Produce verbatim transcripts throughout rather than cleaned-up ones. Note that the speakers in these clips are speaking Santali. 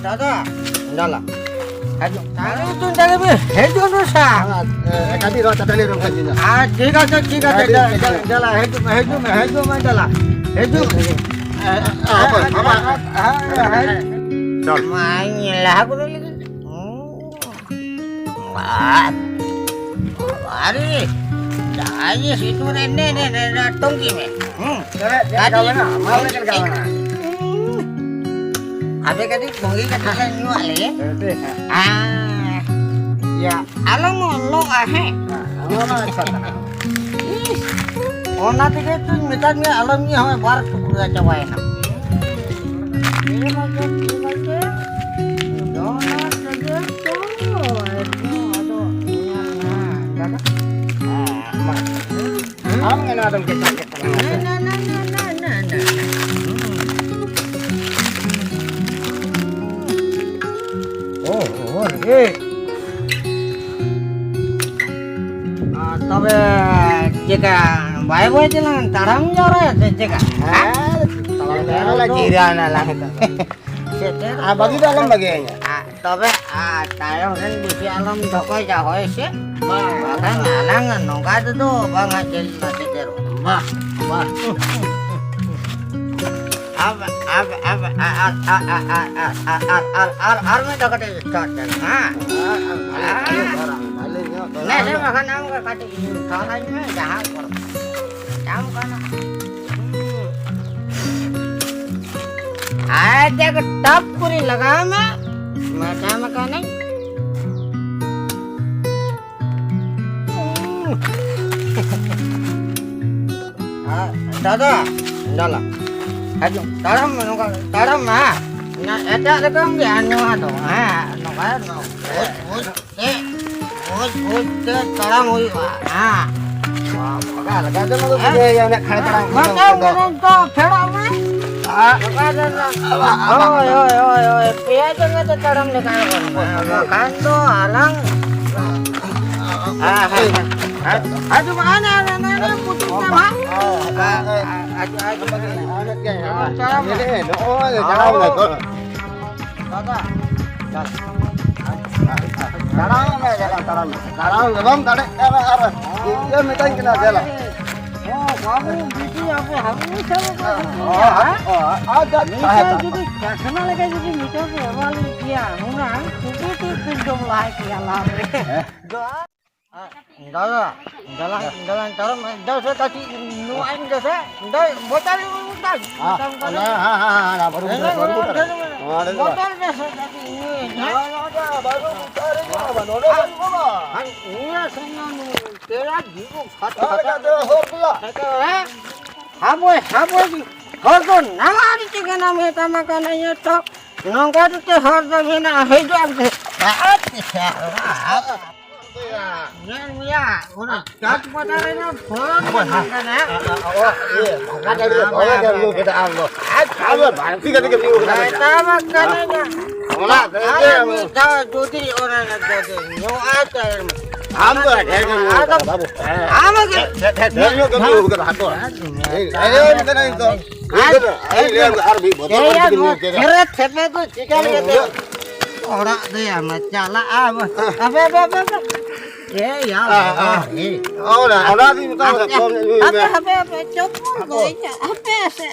ᱫᱟᱫᱟ, ᱫᱟᱞᱟ᱾ ᱦᱤᱡᱩᱜ, ᱟᱨᱮ ᱛᱩ ᱫᱟᱞᱟ ᱵᱮ, ᱦᱤᱡᱩᱜ ᱱᱚ ᱥᱟ᱾ ᱟᱨ, ᱮ, ᱠᱟᱹᱴᱤᱡ ᱨᱚᱲ ᱪᱟᱴᱟᱞᱤ ᱨᱚᱲ ᱠᱟᱹᱴᱤᱡ ᱧᱚᱜ᱾ ᱟᱨ ᱴᱷᱤᱠ ᱟᱪᱷᱮ, ᱴᱷᱤᱠ ᱟᱪᱷᱮ, ᱟᱹᱰᱤ ᱫᱟ-, ᱫᱟ-, ᱫᱟᱞᱟ, ᱦᱤᱡᱩᱜ ᱢᱮ, ᱦᱤᱡᱩᱜ ᱢᱮ, ᱦᱤᱡᱩᱜ ᱢᱮ, ᱫᱟᱞᱟ᱾ ᱦᱤᱡᱩᱜ ᱢᱮ᱾ ᱮ, ᱮ, ᱦᱟᱯᱳᱭ, ᱦᱟᱯᱳᱭ᱾ ᱦᱮᱸ, ᱦᱮᱸ, ᱦᱮᱸ᱾ ᱪᱚᱞ᱾ ᱢᱟᱧ ᱞᱟᱦᱟ ᱠᱚᱫᱚ ᱞᱟᱹᱜᱤᱫ᱾ ᱵᱟᱦ! ᱵᱟᱵᱟᱨᱮ! ᱡᱟᱦᱟᱸᱭ ᱜᱮ ᱥᱤᱛᱩᱝ ᱨᱮ ᱱᱮ, ᱱᱮ, ᱱᱮ, ᱱᱮ, ᱴᱚᱝᱠᱤ ᱢᱮ᱾ ᱦᱩᱸ᱾ ᱪᱮᱫ ᱞᱮᱠᱟ ᱠᱟᱹᱴᱤᱡ ᱢᱮᱱᱟᱜᱼᱟ? ᱢᱟ ᱞᱟᱹᱭ ᱪᱮᱫ ᱞᱮᱠᱟ ᱢᱮᱱᱟᱜᱼᱟ? ᱟᱯᱮ ᱠᱟᱹᱴᱤᱡ ᱵᱩᱸᱜᱤ ᱠᱟᱛᱮ ᱞᱮ ᱧᱩᱣᱟᱜ ᱞᱮᱜᱮ᱾ ᱦᱮᱸ, ᱦᱮᱸ᱾ ᱟᱨ ᱭᱟ᱾ ᱟᱞᱚᱢ ᱚᱞᱚᱜᱼᱟ, ᱦᱮᱸ? ᱦᱮᱸ, ᱚᱱᱟ ᱢᱟ ᱟᱪᱪᱷᱟ ᱠᱟᱱᱟ᱾ ᱤᱥ, ᱚᱱᱟ ᱛᱮᱜᱮ ᱛᱚᱧ ᱢᱮᱛᱟᱫ ᱢᱮᱭᱟ, ᱟᱞᱚᱢ ᱧᱩᱭᱟ, ᱦᱚᱸᱜᱼᱚᱭ ᱵᱟᱨ ᱴᱩᱠᱨᱟ ᱪᱟᱵᱟᱭᱮᱱᱟ᱾ ᱚᱱᱟ ᱛᱮᱜᱮ ᱛᱚ, ᱮᱠᱫᱚᱢ ᱟᱫᱚ ᱧᱮᱞ ᱢᱮ, ᱫᱟᱫᱟ᱾ ᱦᱮᱸ, ᱢᱟ᱾ ᱟᱢ ᱜᱮ ᱱᱚᱣᱟ ᱫᱚᱢ ᱠᱮᱪᱟᱜ ᱠᱮᱫ ᱛᱟᱞᱟᱝᱟ ᱥᱮ? ᱱᱟ, ᱱᱟ, ᱱᱟ᱾ ᱳ, ᱳ, ᱨᱮ᱾ ᱟᱨ ᱛᱚᱵᱮ ᱪᱮᱠᱟ, ᱵᱟᱭ ᱵᱟᱭ ᱛᱮᱞᱟᱝ ᱛᱟᱲᱟᱢ ᱡᱟᱣᱨᱟᱭᱟ ᱥᱮ ᱪᱮᱠᱟ? ᱦᱮᱸ, ᱛᱟᱲᱟᱢ ᱡᱟᱣᱨᱟ ᱞᱮ ᱡᱤᱨᱟᱹᱣ ᱮᱱᱟ ᱞᱟᱝ᱾ ᱥᱮᱴᱮᱨ ᱟᱨ ᱵᱟᱹᱜᱤ ᱫᱚ ᱟᱞᱚᱢ ᱵᱟᱹᱜᱤᱭᱟᱹᱧᱟ᱾ ᱟᱨ ᱛᱚᱵᱮ, ᱟᱨ ᱛᱟᱭᱚᱢ ᱨᱮᱱ ᱵᱮᱥᱤ ᱟᱞᱚᱢ ᱫᱷᱚᱠᱚᱡᱟ, ᱦᱳᱭ ᱥᱮ? ᱵᱟᱝ, ᱵᱟᱠᱷᱟᱱ ᱟᱞᱟᱝ ᱱᱚᱝᱠᱟ ᱛᱮᱫᱚ ᱵᱟᱝ ᱦᱟᱸᱜ ᱪᱮᱫ ᱞᱮᱠᱟ ᱥᱮᱴᱮᱨᱚᱜᱼᱟ᱾ ᱵᱟᱝ, ᱵᱟᱝ᱾ ᱟᱨ, ᱟᱨ, ᱟᱨ ᱢᱤᱫ ᱫᱷᱟᱣ ᱠᱟᱹᱴᱤᱡ start ᱞᱮᱱ, ᱦᱮᱸ? ᱟᱨ, ᱟᱨ ᱵᱷᱟᱞᱮ, ᱵᱷᱟᱞᱮ ᱫᱷᱚᱨᱟᱣ ᱢᱮ, ᱵᱷᱟᱞᱮ ᱧᱚᱜ ᱫᱷᱚᱨᱟᱣ ᱱᱮ, ᱱᱮ, ᱢᱮ᱾ ᱵᱟᱠᱷᱟᱱ ᱟᱢ ᱜᱮ ᱠᱟᱹᱴᱤᱡ ᱛᱷᱚᱲᱟᱧ ᱢᱮ, ᱡᱟᱦᱟᱸ ᱠᱚᱨᱮ ᱧᱟᱢ ᱠᱟᱱᱟ᱾ ᱟᱡ ᱡᱟᱜᱮ ᱴᱟᱯ ᱠᱚᱨᱮ ᱞᱟᱜᱟᱣ ᱢᱮ, ᱢᱮᱛᱟᱢ ᱠᱟᱹᱱᱟᱹᱧ᱾ ᱦᱮᱸ, ᱫᱟᱫᱟ, ᱫᱟᱞᱟ᱾ ᱦᱤᱡᱩᱜ, ᱛᱟᱲᱟᱢ ᱢᱮ, ᱱᱚᱝᱠᱟ, ᱛᱟᱲᱟᱢ ᱢᱮ, ᱦᱮᱸ᱾ ᱱᱟ-, ᱮᱴᱟᱜ ᱨᱚᱠᱚᱢ ᱜᱮ, ᱟᱨ ᱱᱚᱣᱟ ᱫᱚ, ᱦᱮᱸ, ᱱᱚᱝᱠᱟ, ᱱᱚᱝᱠᱟ, ᱵᱩᱡᱽ, ᱵᱩᱡᱽ ᱛᱮ, ᱵᱩᱡᱽ, ᱵᱩᱡᱽ ᱛᱮ ᱛᱟᱲᱟᱢ ᱦᱩᱭᱩᱜᱼᱟ, ᱦᱮᱸ᱾ ᱵᱟᱵᱟ, ᱞᱟᱜᱟ ᱫᱚ ᱱᱚᱣᱟ ᱫᱚ ᱦᱮᱸ? ᱵᱩᱡᱷᱟᱹᱣ ᱦᱩᱭᱩᱜᱼᱟ, ᱩᱱᱟᱹᱜ ᱠᱷᱟᱲ ᱛᱟᱲᱟᱢ ᱠᱚᱫᱚ ᱢᱟᱥᱮ, ᱚᱱᱠᱟ ᱫᱚ᱾ ᱢᱮᱨᱚᱢ ᱠᱚ ᱯᱷᱮᱰᱚᱜ ᱢᱮ᱾ ᱟᱨ ᱱᱚᱝᱠᱟ ᱫᱚ, ᱦᱳᱭ, ᱦᱳᱭ, ᱦᱳᱭ, ᱦᱳᱭ, ᱯᱮᱭᱟ ᱡᱟᱸᱜᱟ ᱛᱮ ᱛᱟᱲᱟᱢ ᱞᱮᱠᱷᱟᱱ ᱜᱟᱱᱚᱜᱼᱟ, ᱵᱟᱠᱷᱟᱱ ᱫᱚ ᱟᱞᱟᱝ, ᱦᱮᱸ, ᱦᱮᱸ, ᱦᱮᱸ᱾ ᱦᱤᱡᱩᱜ ᱢᱟ, ᱦᱟᱱᱮ, ᱦᱟᱱᱮ, ᱦᱟᱱᱮ, ᱦᱟᱱᱮ, ᱯᱩᱛᱩᱞ ᱠᱟᱱᱟ ᱦᱟᱸᱜ᱾ ᱦᱮᱸ, ᱦᱮᱸ, ᱦᱮᱸ, ᱦᱮᱸ, ᱦᱮᱸ, ᱦᱮᱸ, ᱦᱮᱸ, ᱦᱮᱸ, ᱱᱚᱜᱼᱚᱭ ᱡᱟᱲᱟᱣ ᱱᱟ ᱛᱚ᱾ ᱫᱟᱫᱟ, ᱫᱟᱲᱟᱝ ᱢᱮ, ᱫᱟᱲᱟᱝ, ᱫᱟᱲᱟᱝ ᱢᱮ᱾ ᱫᱟᱲᱟᱝ ᱜᱮ ᱵᱟᱢ ᱫᱟᱲᱮᱜ ᱠᱟᱱᱟ ᱟᱨ ᱤᱭᱟᱹ ᱢᱤᱛᱟᱹᱧ ᱠᱟᱱᱟ, ᱫᱮᱞᱟ᱾ ᱦᱚᱸ, ᱵᱟᱹᱵᱩ, ᱵᱤᱴᱤ, ᱟᱯᱮ ᱦᱟᱹᱠᱩ ᱥᱟᱵ ᱠᱚ ᱦᱮᱸ? ᱦᱮᱸ, ᱟᱪᱪᱷᱟ, ᱱᱤᱝᱠᱟᱹ ᱛᱟᱦᱮᱸ ᱡᱩᱫᱤ ᱪᱟᱠᱷᱱᱟ ᱞᱮᱠᱟ ᱡᱩᱫᱤ ᱱᱤᱛᱚᱜ ᱯᱮ ᱮᱢᱟ ᱞᱤᱧ ᱠᱮᱭᱟ, ᱦᱩᱱᱟᱹᱝ ᱪᱩᱴᱤ ᱴᱤᱯ ᱵᱤᱱ ᱡᱚᱢ ᱞᱟᱦᱟ ᱠᱮᱭᱟ ᱞᱟᱦᱟ ᱨᱮ᱾ ᱦᱮᱸ᱾ ᱫᱟᱫᱟ, ᱫᱟᱞᱟᱝ, ᱫᱟᱞᱟᱝ ᱛᱟᱨᱚᱢ, ᱫᱟᱞ ᱥᱮ ᱠᱟᱹᱴᱤᱡ ᱧᱩᱣᱟᱜ ᱤᱧ ᱫᱮᱥᱮ, ᱫᱟᱞ ᱵᱚᱛᱚᱞ ᱤᱧ ᱩᱰᱩᱠᱟ᱾ ᱦᱮᱸ, ᱵᱚᱛᱚᱞ ᱦᱮᱸ, ᱦᱮᱸ, ᱦᱮᱸ, ᱦᱮᱸ, ᱵᱟᱹᱨᱩ ᱦᱮᱸ, ᱵᱚᱛᱚᱞ, ᱵᱟᱹᱨᱩ ᱵᱚᱛᱚᱞ᱾ ᱵᱚᱛᱚᱞ᱾ ᱱᱚᱣᱟ ᱨᱮ ᱫᱚ ᱵᱚᱛᱚᱞ ᱫᱮᱥᱮ ᱠᱟᱹᱴᱤᱡ ᱧᱩᱭᱟᱹᱧ, ᱦᱮᱸ? ᱱᱚᱣᱟ ᱫᱚ ᱵᱟᱹᱨᱩ ᱵᱚᱛᱚᱞ ᱨᱮ ᱧᱩ ᱟᱵᱟᱨ ᱱᱚᱰᱮ ᱵᱟᱹᱨᱩ ᱵᱟᱵᱟ᱾ ᱦᱮᱸ, ᱤᱭᱟᱹ ᱥᱮ ᱱᱚᱣᱟ ᱱᱩᱭ, ᱛᱮᱨᱟ ᱡᱤᱵᱚ ᱠᱷᱟᱴ ᱦᱮᱸ, ᱠᱷᱟᱴ᱾ ᱦᱮᱸ, ᱦᱮᱸ, ᱦᱮᱸ᱾ ᱦᱟᱵᱚᱭ, ᱦᱟᱵᱚᱭ, ᱦᱚᱲ ᱫᱚ ᱱᱟᱣᱟ ᱟᱹᱰᱤ ᱪᱮ ᱠᱟᱱᱟ ᱢᱮᱛᱟᱢᱟ ᱠᱟᱱᱟ ᱤᱭᱟᱹ ᱛᱚ, ᱱᱚᱝᱠᱟ ᱫᱚ ᱪᱮ ᱦᱚᱲ ᱫᱚ ᱢᱮᱱᱟ ᱦᱤᱡᱩᱜ ᱟᱢ ᱥᱮ? ᱧᱮᱞ ᱢᱮᱭᱟ, ᱚᱱᱟ ᱪᱟᱸᱫ ᱯᱟᱛᱟ ᱨᱮᱱᱟᱜ ᱯᱷᱚᱨᱚᱢ ᱦᱟᱵᱚᱭ, ᱵᱟᱝ ᱦᱟ-, ᱠᱟᱱᱟ᱾ ᱟ-, ᱟ-, ᱟ-, ᱚ, ᱤᱭᱟᱹ, ᱵᱷᱟᱜᱟ ᱜᱟᱹᱰᱤ ᱨᱮ ᱫᱚᱢᱮ ᱜᱮ ᱧᱩ ᱠᱮᱫᱟ ᱟᱢ ᱫᱚ᱾ ᱟᱡ ᱟᱢ ᱫᱚ ᱵᱟᱹᱲᱛᱤ ᱠᱟᱛᱮ ᱜᱮᱢ ᱧᱩ ᱠᱮᱫᱟ᱾ ᱢᱮᱛᱟᱢᱟ ᱠᱟᱹᱱᱟᱹᱧ ᱱᱟ᱾ ᱚᱱᱟ ᱛᱮᱜᱮ ᱟᱨ ᱟᱢ ᱢᱤᱫ ᱫᱷᱟᱣ ᱡᱩᱫᱤ ᱚᱱᱟ ᱡᱩᱫᱤ ᱧᱩ ᱟᱭ ᱛᱟᱭᱚᱢ᱾ ᱟᱢ ᱫᱚ ᱰᱷᱮᱨ ᱜᱮᱢ ᱧᱩ ᱟᱫᱚ ᱠᱟᱫᱟ ᱵᱟᱹᱵᱩ᱾ ᱦᱮᱸ᱾ ᱟᱢ ᱜᱮ ᱰᱷᱮᱨ, ᱰᱷᱮᱨ, ᱰᱷᱮᱨ ᱧᱚᱜ ᱜᱮᱢ ᱧᱩ ᱠᱟᱫᱟ ᱦᱟᱛᱚ᱾ ᱦᱮᱸ᱾ ᱮᱭ, ᱮᱭ, ᱢᱮᱛᱟᱧ ᱠᱟᱱᱟ ᱤᱧ ᱫᱚ᱾ ᱟᱨ ᱤᱧ ᱫᱚ ᱟᱨ ᱢᱤᱫ ᱵᱚᱛᱚᱞ ᱮᱭᱟ, ᱵᱟᱹᱲᱛᱤ ᱜᱮᱢ ᱧᱩ ᱱᱚᱣᱟ ᱠᱮᱫᱟ᱾ ᱯᱷᱮᱨᱮ ᱛᱷᱮᱯᱮ ᱫᱚ ᱪᱤᱠᱟ ᱞᱮᱠᱟᱛᱮ ᱚᱲᱟᱜ ᱫᱚᱭᱟ ᱢᱟ ᱪᱟᱞᱟᱜᱼᱟ᱾ ᱦᱟᱯᱮ, ᱦᱟᱯᱮ, ᱦᱟᱯᱮ, ᱦᱟᱯᱮ᱾ ᱮ ᱭᱟ, ᱟ, ᱟ᱾ ᱮ᱾ ᱚᱱᱟ, ᱚᱱᱟ ᱫᱩᱧ ᱢᱮᱛᱟᱢ ᱠᱟᱱᱟ, ᱦᱟᱯᱮ, ᱠᱚᱢ ᱧᱚᱜ ᱧᱩᱭ ᱢᱮ᱾ ᱦᱟᱯᱮ, ᱦᱟᱯᱮ, ᱦᱟᱯᱮ, ᱪᱚᱯᱚᱞ ᱫᱚ ᱦᱟᱯᱚᱭ᱾ ᱤᱧᱟᱹᱜ, ᱦᱟᱯᱮ ᱥᱮ᱾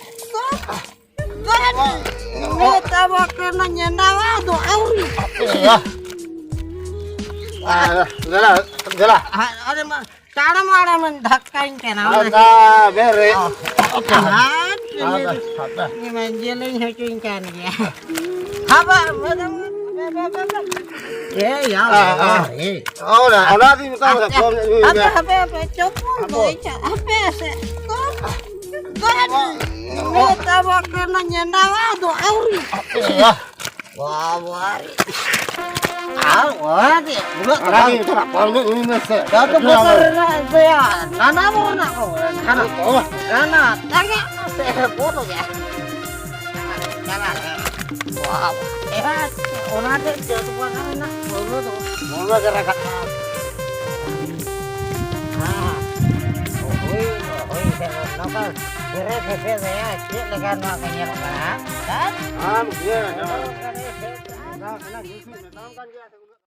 ᱢᱮᱛᱟᱢᱟ ᱠᱟᱱᱟ ᱧᱮᱱᱟᱣᱟ ᱫᱚ ᱟᱹᱣᱨᱤ᱾ ᱮᱭᱟ᱾ ᱟ, ᱫᱮᱞᱟ, ᱫᱮᱞᱟ᱾ ᱟ-, ᱟᱨᱮ ᱢᱟ, ᱛᱟᱲᱟᱢ ᱟᱲᱟᱢ ᱫᱷᱟᱠᱠᱟᱧ ᱠᱟᱱᱟ᱾ ᱟᱫᱟ, ᱵᱮᱨᱮ᱾ ᱚ, ᱟᱫᱟ᱾ ᱟᱨ ᱟᱫᱟ, ᱟᱫᱟ᱾ ᱤᱧ ᱢᱟ ᱡᱮᱞᱮᱧ ᱦᱚᱪᱚᱧ ᱠᱟᱱ ᱜᱮᱭᱟ᱾ ᱦᱟᱵᱟ, ᱵᱟᱵᱟ, ᱵᱟᱵᱟ, ᱵᱟᱵᱟ᱾ ᱮ, ᱭᱟ, ᱟ, ᱟ᱾ ᱵᱟᱵᱟ, ᱮ᱾ ᱚᱱᱟ, ᱚᱱᱟ ᱫᱩᱧ ᱢᱮᱛᱟᱢ ᱠᱟᱱᱟ, ᱟᱪᱪᱷᱟ, ᱠᱚᱢ ᱧᱚᱜ ᱧᱩᱭ ᱢᱮ᱾ ᱦᱟᱯᱮ, ᱦᱟᱯᱮ, ᱦᱟᱯᱮ, ᱪᱚᱯᱚᱞ ᱫᱚ ᱦᱟᱯᱚᱭ᱾ ᱤᱧᱟᱹᱜ, ᱦᱟᱯᱮ ᱥᱮ᱾ ᱠᱚ, ᱠᱚ, ᱢᱮᱛᱟᱢᱟ ᱠᱟᱱᱟ ᱧᱮᱱᱟᱣᱟ ᱫᱚ ᱟᱹᱣᱨᱤ᱾ ᱮᱭᱟ᱾ ᱵᱟᱵᱟ ᱨᱮ᱾ ᱟᱨ ᱚᱱᱟ ᱜᱮ, ᱩᱱᱟᱹᱜ ᱚᱱᱟ ᱜᱮ ᱵᱟᱝ᱾ ᱛᱷᱚᱲᱟ ᱠᱚᱢ ᱧᱚᱜ ᱧᱩᱭ ᱢᱮ ᱥᱮ᱾ ᱡᱚᱛᱚ ᱵᱚᱛᱚᱞ ᱨᱮᱱᱟᱜ ᱫᱚᱭᱟ, ᱱᱟᱱᱟ ᱵᱚᱨᱱᱟ ᱠᱚ, ᱠᱷᱟᱱᱟ᱾ ᱚ᱾ ᱱᱟᱱᱟ, ᱛᱟᱜᱟ, ᱥᱮ, ᱵᱚᱞᱚ ᱜᱮ᱾ ᱱᱟᱱᱟ, ᱱᱟᱱᱟ᱾ ᱵᱟᱵᱟ, ᱮ, ᱚᱱᱟ ᱛᱮ ᱡᱚᱛᱚ ᱵᱚᱛᱚᱞ ᱨᱮᱱᱟᱜ ᱯᱟᱹᱣᱨᱟᱹ ᱫᱚ ᱫᱚᱢᱮ ᱜᱮ ᱨᱟᱠᱟᱵ ᱠᱟᱱᱟ᱾ ᱱᱚᱝᱠᱟ ᱵᱮᱨᱮᱫ ᱦᱮᱸᱥᱮ ᱫᱟᱭᱟ, ᱪᱮᱫ ᱞᱮᱠᱟ ᱱᱚᱣᱟ ᱠᱚ ᱧᱮᱞᱚᱜ ᱠᱟᱱᱟ? ᱦᱮᱸ? ᱟᱢ ᱜᱮ ᱱᱚᱣᱟ ᱠᱟᱱᱟ, ᱧᱩᱛ ᱢᱮᱛᱟᱢ ᱠᱟᱱ ᱜᱮᱭᱟ᱾